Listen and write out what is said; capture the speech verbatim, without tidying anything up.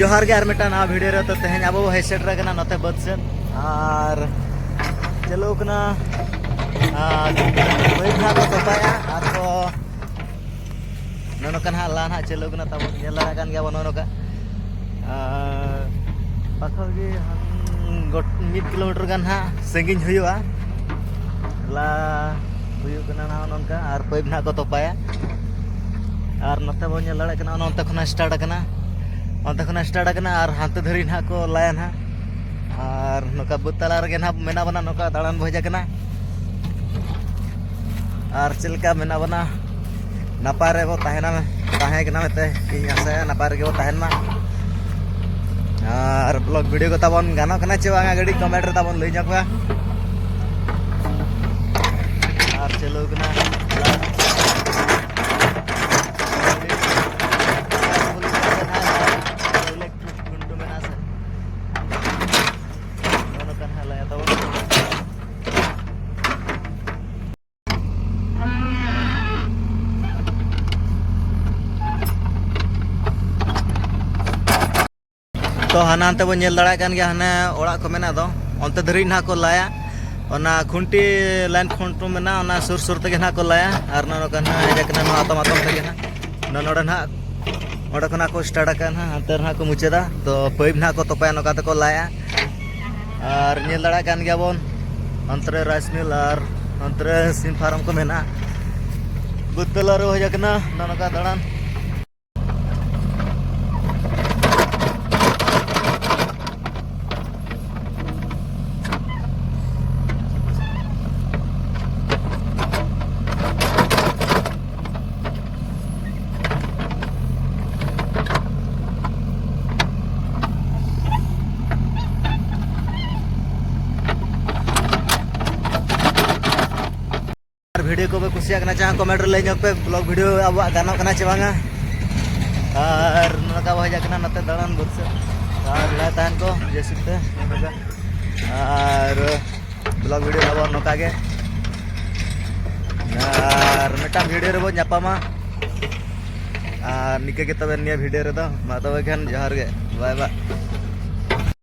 ᱡᱚᱦᱟᱨ ᱜᱮ ᱟᱨ ᱢᱤᱫᱴᱟᱝ ᱱᱟᱣᱟ ᱵᱷᱤᱰᱤᱭᱳ ᱨᱮ᱾ ᱛᱚ, ᱛᱮᱦᱮᱧ ᱟᱵᱚ ᱵᱚ ᱦᱮᱡ ᱥᱮᱴᱮᱨ ᱟᱠᱟᱱᱟ ᱱᱚᱛᱮ ᱵᱟᱹᱫᱽ ᱥᱮᱫ, ᱟᱨ ᱪᱟᱹᱞᱩ ᱠᱟᱱᱟ, ᱟᱨ ᱵᱟᱹᱭ ᱱᱟᱦᱟᱜ ᱠᱚ ᱛᱚᱯᱟᱭᱟ᱾ ᱟᱨ ᱠᱚ ᱱᱚᱜᱼᱚ ᱱᱚᱝᱠᱟ ᱱᱟᱦᱟᱜ ᱞᱟ ᱱᱟᱦᱟᱜ ᱪᱟᱹᱞᱩ ᱠᱟᱱᱟ ᱛᱟᱵᱚᱱ, ᱧᱮᱞ ᱫᱟᱲᱮᱭᱟᱜ ᱠᱟᱱ ᱜᱮᱭᱟ ᱵᱚᱱ ᱱᱚᱜᱼᱚ ᱱᱚᱝᱠᱟ᱾ ᱟᱨ ᱯᱟᱛᱷᱚᱨ ᱜᱮ ᱦᱟᱱ ᱜᱚᱴ-, ᱢᱤᱫ ᱠᱤᱞᱳᱢᱤᱴᱟᱨ ᱜᱟᱱ ᱱᱟᱦᱟᱜ ᱥᱟᱺᱜᱤᱧ ᱦᱩᱭᱩᱜᱼᱟ᱾ ᱞᱟ ᱦᱩᱭᱩᱜ ᱠᱟᱱᱟ ᱱᱚᱜᱼᱚ ᱱᱚᱝᱠᱟ, ᱟᱨ ᱯᱟᱭᱤᱯ ᱱᱟᱦᱟᱜ ᱠᱚ ᱛᱚᱯᱟᱭᱟ᱾ ᱟᱨ ᱱᱚᱛᱮ ᱵᱚᱱ ᱧᱮᱞ ᱫᱟᱲᱮᱭᱟᱜ ᱠᱟᱱᱟ, ᱚᱱᱮ ᱚᱱᱛᱮ ᱠᱷᱚᱱᱟᱜ ᱥᱴᱟᱨᱴ ᱟᱠᱟᱱᱟ, ᱚᱱᱛᱮ ᱠᱷᱚᱱᱟᱜ ᱥᱴᱟᱨᱴ ᱟᱠᱟᱱᱟ ᱟᱨ ᱦᱟᱱᱛᱮ ᱫᱷᱟᱹᱨᱤᱡ ᱱᱟᱦᱟᱜ ᱠᱚ ᱞᱟᱭᱟ ᱱᱟᱦᱟᱜ᱾ ᱟᱨ ᱱᱚᱝᱠᱟ ᱵᱟᱹᱫᱽ ᱛᱟᱞᱟ ᱨᱮᱜᱮ ᱱᱟᱦᱟᱜ ᱢᱮᱱᱟᱜ ᱵᱚᱱᱟ, ᱱᱚᱝᱠᱟ ᱫᱟᱬᱟᱱ ᱵᱚ ᱦᱮᱡ ᱟᱠᱟᱱᱟ᱾ ᱟᱨ ᱪᱮᱫ ᱞᱮᱠᱟ ᱢᱮᱱᱟᱜ ᱵᱚᱱᱟ? ᱱᱟᱯᱟᱭ ᱨᱮᱵᱚ ᱛᱟᱦᱮᱱᱟ, ᱛᱟᱦᱮᱸ ᱠᱟᱱᱟ ᱢᱮᱱᱛᱮ ᱤᱧ ᱟᱥᱟᱭᱟ, ᱱᱟᱯᱟᱭ ᱨᱮᱜᱮ ᱵᱚ ᱛᱟᱦᱮᱱ ᱢᱟ᱾ ᱟᱨ ᱵᱞᱚᱜ ᱵᱷᱤᱰᱤᱭᱳ ᱠᱚ ᱛᱟᱵᱚᱱ ᱜᱟᱱᱚᱜ ᱠᱟᱱᱟ ᱪᱮ ᱵᱟᱝᱟ, ᱠᱟᱹᱴᱤᱡ ᱠᱚᱢᱮᱱᱴ ᱨᱮ ᱛᱟᱵᱚᱱ ᱞᱟᱹᱭ ᱧᱚᱜ ᱯᱮ᱾ ᱟᱨ ᱪᱟᱹᱞᱩ ᱠᱟᱱᱟ ᱜᱷᱩᱱᱴᱩ ᱢᱮᱱᱟᱜᱼᱟ ᱥᱮ? ᱱᱚᱜᱼᱚ ᱱᱚᱝᱠᱟ ᱱᱟᱦᱟᱜ ᱞᱟᱭᱟ ᱛᱟᱵᱚᱱ᱾ ᱛᱚ, ᱦᱟᱱᱟ ᱦᱟᱱᱛᱮ ᱵᱚᱱ ᱧᱮᱞ ᱫᱟᱲᱮᱭᱟᱜ ᱠᱟᱱ ᱜᱮᱭᱟ, ᱦᱟᱱᱮ ᱚᱲᱟᱜ ᱠᱚ ᱢᱮᱱᱟᱜ ᱫᱚ, ᱚᱱᱛᱮ ᱫᱷᱟᱹᱨᱤᱡ ᱱᱟᱦᱟᱜ ᱠᱚ ᱞᱟᱭᱟ᱾ ᱚᱱᱟ ᱠᱷᱩᱱᱴᱤ ᱞᱟᱭᱤᱱ ᱠᱷᱩᱱᱴᱩ ᱢᱮᱱᱟᱜᱼᱟ, ᱚᱱᱟ ᱥᱩᱨ ᱥᱩᱨ ᱛᱮᱜᱮ ᱱᱟᱦᱟᱜ ᱠᱚ ᱞᱟᱭᱟ᱾ ᱟᱨ ᱱᱚᱜᱼᱚ ᱱᱚᱝᱠᱟ ᱱᱟᱦᱟᱜ ᱦᱮᱡ ᱟᱠᱟᱱᱟ, ᱱᱚᱣᱟ ᱟᱛᱚᱢ ᱟᱛᱚᱢ ᱛᱮᱜᱮ ᱱᱟᱦᱟᱜ ᱱᱚ-, ᱱᱚᱰᱮ ᱱᱟᱦᱟᱜ, ᱚᱸᱰᱮ ᱠᱷᱚᱱᱟᱜ ᱠᱚ ᱥᱴᱟᱨᱴ ᱟᱠᱟᱫᱼᱟ ᱱᱟᱦᱟᱜ, ᱦᱟᱱᱛᱮ ᱱᱟᱦᱟᱜ ᱠᱚ ᱢᱩᱪᱟᱹᱫᱟ᱾ ᱛᱚ, ᱯᱟᱭᱤᱯ ᱱᱟᱦᱟᱜ ᱠᱚ ᱛᱚᱯᱟᱭᱟ, ᱱᱚᱝᱠᱟ ᱛᱮᱠᱚ ᱞᱟᱭᱟ᱾ ᱟᱨ ᱧᱮᱞ ᱫᱟᱲᱮᱭᱟᱜ ᱠᱟᱱ ᱜᱮᱭᱟ ᱵᱚᱱ, ᱚᱱᱛᱮ ᱨᱮ ᱨᱟᱭᱤᱥ ᱢᱤᱞ ᱟᱨ ᱚᱱᱛᱮ ᱨᱮ ᱥᱤᱢ ᱯᱷᱟᱨᱢ ᱠᱚ ᱢᱮᱱᱟᱜᱼᱟ᱾ ᱵᱟᱹᱫᱽ ᱛᱟᱞᱟ ᱨᱮ ᱦᱮᱡ ᱟᱠᱟᱱᱟ, ᱱᱚᱜᱼᱚ ᱱᱚᱝᱠᱟ ᱫᱟᱬᱟᱱ᱾ ᱟᱨ ᱵᱷᱤᱰᱤᱭᱳ ᱠᱚᱯᱮ ᱠᱩᱥᱤᱭᱟᱜ ᱠᱟᱱᱟ ᱪᱮ ᱦᱟᱸᱜ, ᱠᱚᱢᱮᱱᱴ ᱨᱮ ᱞᱟᱹᱭ ᱧᱚᱜ ᱯᱮ, ᱵᱞᱚᱜ ᱵᱷᱤᱰᱤᱭᱳ ᱟᱵᱚᱣᱟᱜ ᱜᱟᱱᱚᱜ ᱠᱟᱱᱟ ᱪᱮ ᱵᱟᱝᱟ᱾ ᱟᱨ ᱱᱚᱝᱠᱟ ᱵᱚ ᱦᱮᱡ ᱟᱠᱟᱱᱟ ᱱᱚᱛᱮ ᱫᱟᱬᱟᱱ ᱵᱟᱹᱫᱽ ᱥᱮᱫ, ᱟᱨ ᱞᱟᱭ ᱛᱟᱦᱮᱱ ᱠᱚ ᱡᱮ ᱥᱤᱯ ᱛᱮ᱾ ᱟᱨ ᱵᱞᱚᱜ ᱵᱷᱤᱰᱤᱭᱳ ᱟᱵᱚ ᱱᱚᱝᱠᱟ ᱜᱮ, ᱟᱨ ᱢᱤᱫᱴᱟᱝ ᱵᱷᱤᱰᱤᱭᱳ ᱨᱮᱵᱚ ᱧᱟᱯᱟᱢᱟ᱾ ᱟᱨ ᱱᱤᱝᱠᱟᱹ ᱜᱮ ᱛᱚᱵᱮ ᱱᱤᱭᱟᱹ ᱵᱷᱤᱰᱤᱭᱳ ᱨᱮᱫᱚ, ᱢᱟ ᱛᱚᱵᱮ ᱠᱷᱟᱱ ᱡᱚᱦᱟᱨ ᱜᱮ, ᱵᱟᱭ ᱵᱟᱭ᱾